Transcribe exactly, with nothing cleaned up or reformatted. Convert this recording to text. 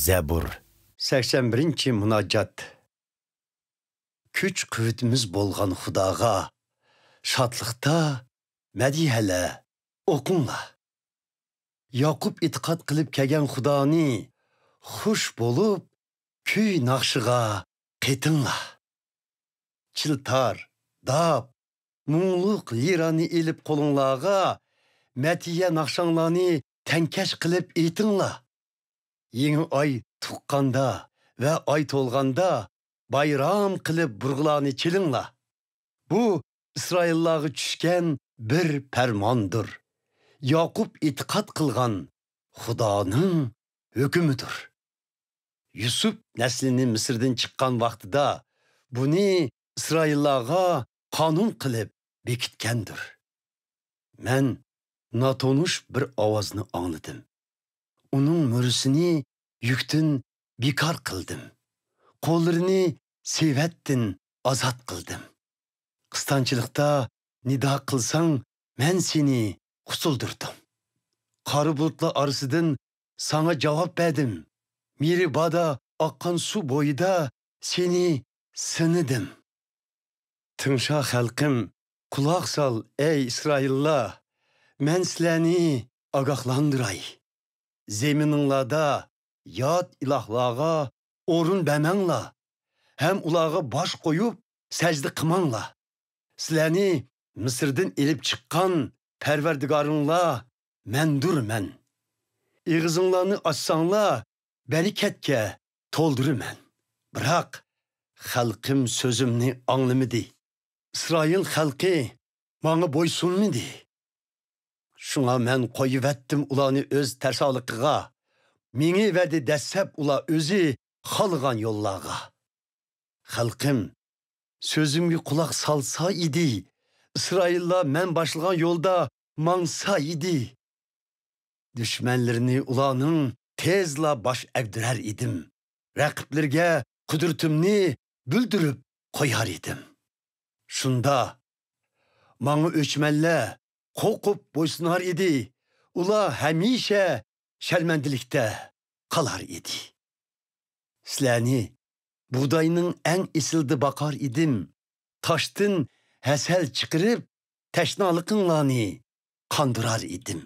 زەبۇر. سەكسەن بىرىنچى مۇناجات. كۈچ-قۇۋۋىتىمىز بولغان خۇداغا شادلىقتا مەدھىيەلەر ئوقۇڭلار. ياقۇپ ئېتىقاد قىلىپ كەلگەن خۇدانى خۇش بولۇپ، كۈي ناخشىغا قېتىڭلار. چىلتار، داپ، مۇڭلۇق لىرانى ئېلىپ قولۇڭلارغا، مەدھىيە ناخشاڭلارنى تەڭكەش قىلىپ ئېيتىڭلار. يېڭى ئاي تۇغقاندا ۋە ئاي تولغاندا بايرام قىلىپ بۇرغىلارنى چېلىڭلار. بۇ ئىسرائىللارغا چۈشكەن بىر پەرماندۇر. ياقۇپ ئېتىقاد قىلغان خۇدانىڭ ھۆكمىدۇر. يۈسۈپ نەسلىنى مىسىردىن چىققان ۋاقتىدا بۇنى ئىسرائىللارغا قانۇن قىلىپ بېكىتكەندۇر. مەن ناتونۇش بىر ئاۋازنى ئاڭلىدىم. ئۇنىڭ مۈرىسىنى يۈكتىن بىكار قىلدىم. قۇللىرىنى سېۋەتتىن ئازاد قىلدىم. قىستاڭچىلىقتا نىدا قىلساڭ، مەن سېنى قۇتۇلدۇردۇم. قارا بۇلۇتلار ئارىسىدىن ساڭا جاۋاب بەردىم. مېرىبادا ئاققان سۇ بويىدا سېنى سىنىدىم. تىڭشا خەلقىم، قۇلاق سال، ئەي ئىسرائىللار! مەن سىلەرنى ئاگاھلاندۇراي. زېمىنىڭلاردا يات ئىلاھلارغا ئورۇن بەرمەڭلار ھەم ئۇلارغا باش قويۇپ سەجدە قىلماڭلار. سىلەرنى مىسىردىن ئېلىپ چىققان پەرۋەردىگارىڭلار مەندۇرمەن. ئېغىزىڭلارنى ئاچساڭلار، بەرىكەتكە تولدۇرىمەن. بىراق خەلقىم سۆزۈمنى ئاڭلىمىدى. ئىسرائىل خەلقى ماڭا بويسۇنمىدى. شۇڭا مەن قويۇۋەتتىم ئۇلارنى ئۆز تەرسالىقىغا. مېڭىۋەردى دەسسەپ ئۇلار ئۆزى خالىغان يوللارغا. خەلقىم سۆزۈمگە قۇلاق سالسا ئىدى، ئىسرائىللار مەن باشلىغان يولدا ماڭسا ئىدى. دۈشمەنلىرىنى ئۇلارنىڭ تېزلا باش ئەگدۈرەر ئىدىم. رەقىبلىرىگە قۇدرىتىمنى بىلدۈرۈپ قويار ئىدىم. شۇندا ماڭا ئۆچمەنلەر قورقۇپ بويسۇنار ئىدى. ئۇلار ھەمىشە شەرمەندىلىكتە قالار ئىدى. سىلەرنى بۇغداينىڭ ئەڭ ئېسىلىدا باقار ئىدىم. تاشتىن ھەسەل چىقىرىپ، تەشنالىقىڭلارنى قاندۇرار ئىدىم.